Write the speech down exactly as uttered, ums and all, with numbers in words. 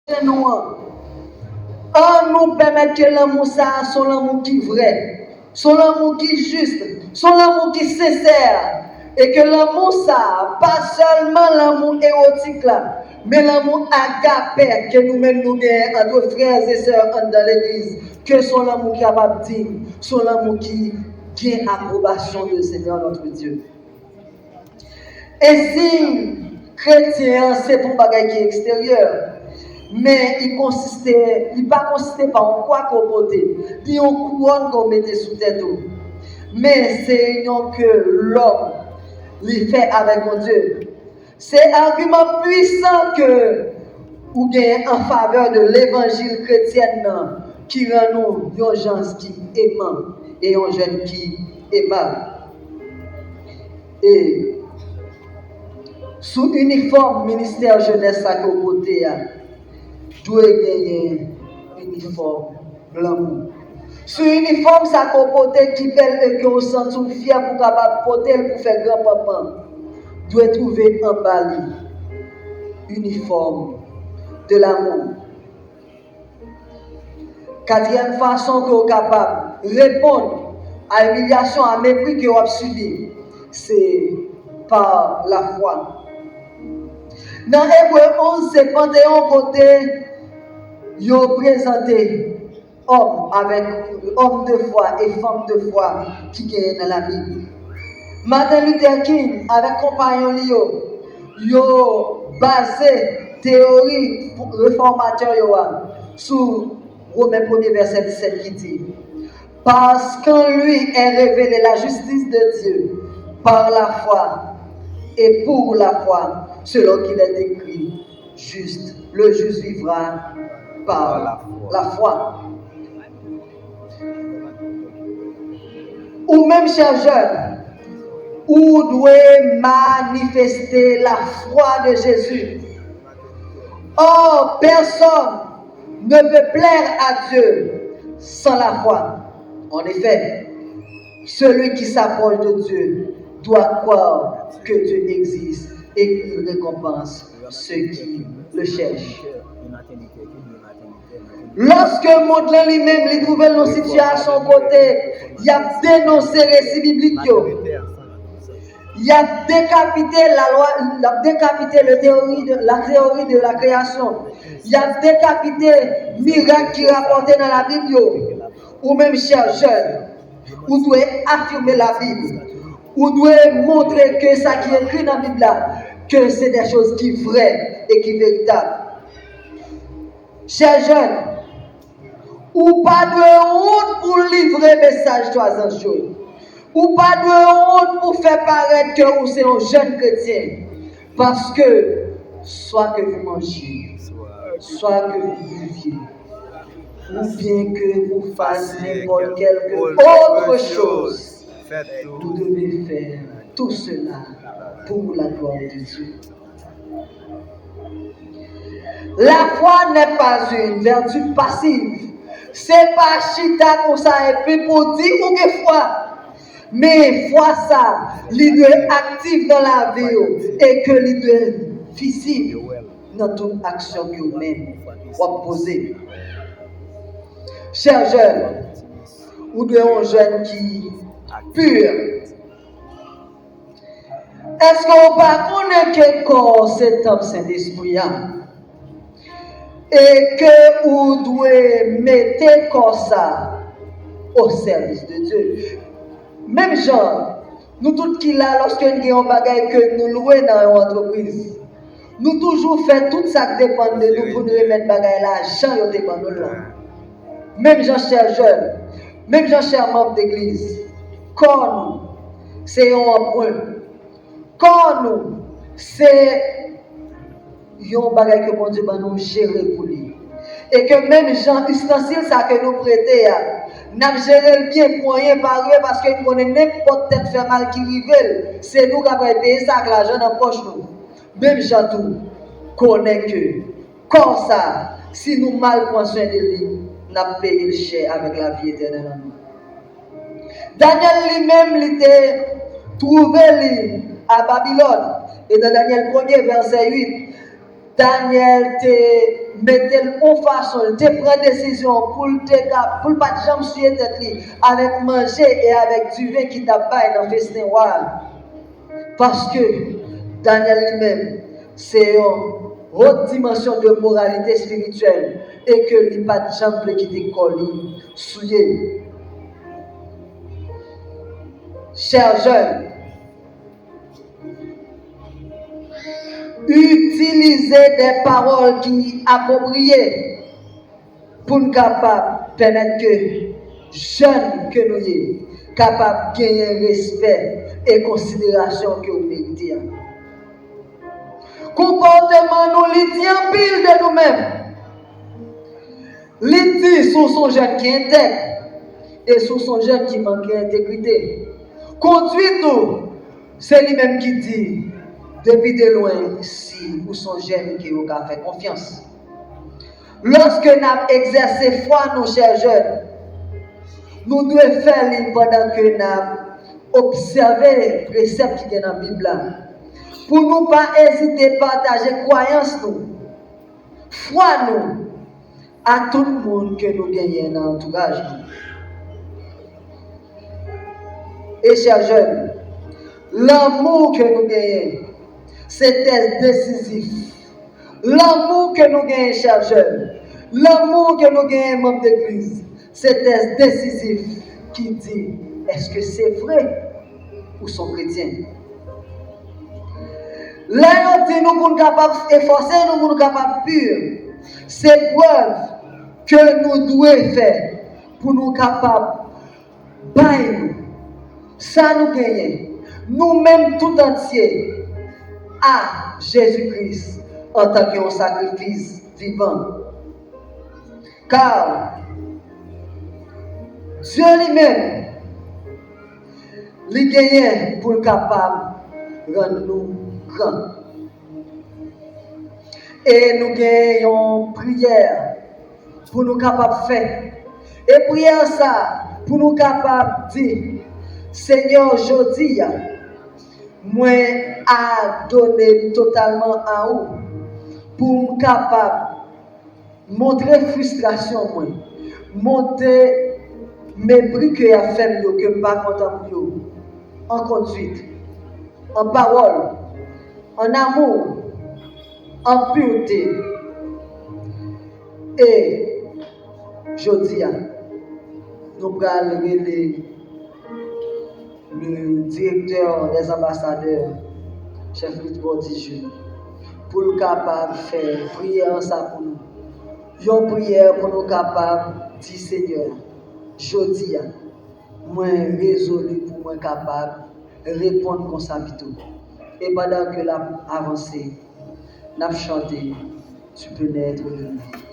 pwochen nou an. Ann nou pèmèt ke lanmou sa a se yon lanmou ki vrè, se yon lanmou ki jis, se yon lanmou ki sensè, e ke lanmou sa a pa sèlman lanmou ewotik la, men lanmou agape ke nou menm nou genyen ant frè e sè anndan legliz, ke se yon lanmou ki kapab diy, se yon lanmou ki gen apwobasyon de Senyè notre Dye. E siy kretyen an se pa yon bagay ki eksteryè, men li konsiste, li pa konsiste pa yon kwa ke w pote, ni yon kouwòn ke w mete sou tèt ou. Men se inyon ke lòm li fè avèk Bondye. Se agiman pwisan ke ou genyen an favè de levanjil kretyèn nan ki rann ou yon jan ki eman e yon jèn ki emab. E sou inifòm ministè jenès sa ke w pote a, dwe genyen inifòm lanmou. Sou inifòm sa ke w pote ki bèl e ke w santi w fyè pou w kapab pote l pou fè gran panpan, dwe twouve anba li inifòm de lanmou. Katriyèm fason ke w kapab reponn a imilyasyon, a mepri ke w ap sibi, se pa lafwa. Nan Ebre onz, se panteyon kote yo prezante òm avèk òm de fwa e fanm de fwa ki genyen nan Labib. Martin Luther King avèk konpayon li yo, yo baze teyori refòmatè yo a sou Women premye vèsè disèt ki di, Parce qu'en lui est révélée la justice de Dieu par la foi et pour la foi, selon qu'il est écrit, juste, le juste vivra par la foi. Ou menm, chè jèn, ou dwe manifeste lafwa de Jezi. Or, personne ne peut plaire à Dieu sans la foi. En effet, celui qui s'approche de Dieu doit croire que Dieu existe et qu'il récompense ceux qui le cherchent. Lòske mond lan li menm li twouve l nan sitiyasyon kote y ap denonse resi biblik yo, y ap dekapite lalwa, y ap dekapite le théorie de, la théorie de la création, y ap dekapite mirak ki rapòte nan Labib yo, ou menm, chè jèn, ou dwe afime Labib. Ou dwe montre ke sa ki ekri nan Bib la, ke se de choz ki vrè e ki veritab. Chè jèn, ou pa dwe wont pou livre mesaj twa zanj yo. Ou pa dwe wont pou fè parèt ke ou se yon jèn kretyen. Paske, soit que vous mangiez, soit que vous buviez, ou bien que vous fassiez n'importe quelque autre chose, vous devez faire tout cela pour la gloire de Dieu. La foi n'est pas une vertu passive. Se pa chita konsa epi pou di ou gen fwa. Men fwa sa, li dwe aktif nan lavi w e ke li dwe vizib nan tout aksyon ke w menm w ap poze. Chè jèn, ou dwe yon jèn ki pur. Èske w pa konnen ke kò w se tanp Sentespri a? E ke ou dwe mete kò sa o sèvis de Dye. Menm jan, nou tout ki la, lòske n gen yon bagay ke nou lwe nan yon antrepriz, nou toujou fè tout sa k depann de nou pou n remèt bagay la jan yo te ban nou l lan. Menm jan chè jèn, menm jan chè manm legliz, kò nou se yon anpren. Kò nou se yon bagay ke Bondye ban nou jere pou li. E ke menm jan istansil sa ke nou prete a, n ap jere l byen pou anyen pa rive, paske n konnen nenpòt tèt fè mal ki rive l, se nou k ap pral peye sa ak lajan nan pòch nou. Menm jan tou, konnen ke kò sa, si nou mal pran swen de li, n ap peye l chè avèk lavi etènèl an nou. Danyèl li menm, li te twouve li a Babilòn. E nan Danyèl premye, vèsè uit, Danyèl te mete l yon fason, li te pran desizyon pou l te ka, pou l pa t janm souye tèt li avèk manje e avèk diven ki t ap bay nan festen wa a. Paske Danyèl li menm, se yon wot dimansyon de moralite espirityèl e ke li pa t janm vle kite kò li souye. Chè jèn, itilize de pawòl ki apwopriye pou n kapab pèmèt ke jèn ke nou ye kapab genyen respè e konsiderasyon ke w merite a. Konpòteman nou, li di anpil de nou menm. Li di si w se yon jèn ki entèg e si w se yon jèn ki manke entegrite. Kondwit ou, se li menm ki di, depi de lwen, si ou se yon jèn ke yo ka fè konfyans. Lòske n ap egzèse fwa nou, chè jèn, nou dwe fè li pandan ke n ap obsève presèp ki gen nan Bib la, pou nou pa ezite pataje kwayans nou, fwa nou, a tout moun ke nou genyen nan antouraj nou. E chè jèn, lanmou ke nou genyen, se tès desizif. Lanmou ke nou genyen, chè jèn, lanmou ke nou genyen, manm legliz, se tès desizif ki di, èske se vre ou se yon kretyen? Lè yo di nou pou n kapab efòse nou, pou n kapab pi, se prèv ke nou dwe fè pou nou kapab bay nou sa nou genyen, nou menm tout antye, a Jezi Kris antanke yon sakrifis vivan. Ka Dye li menm, li genyen pou l kapab rann nou gran. E nou gen yon priyè pou nou kapab fè. E priyè sa, pou nou kapab di, Senyè, jodi a, mwen adone m totalman a ou, pou m kapab montre fristrasyon mwen, montre mepri ke y ap fè m yo, ke m pa kontan pou yo, an kondwit, an pawòl, an amou, an pirte. E jodi a, nou pral rele le directeur des ambassadeurs, chèf Ritbò Dijou, pou l kapab fè priyè sa pou nou. Yon priyè pou nou kapab di Senyè, jodi a, mwen rezoli pou mwen kapab reponn konsa pito. E pandan ke l ap avanse, n ap chante, Tu peux naître de nouveau.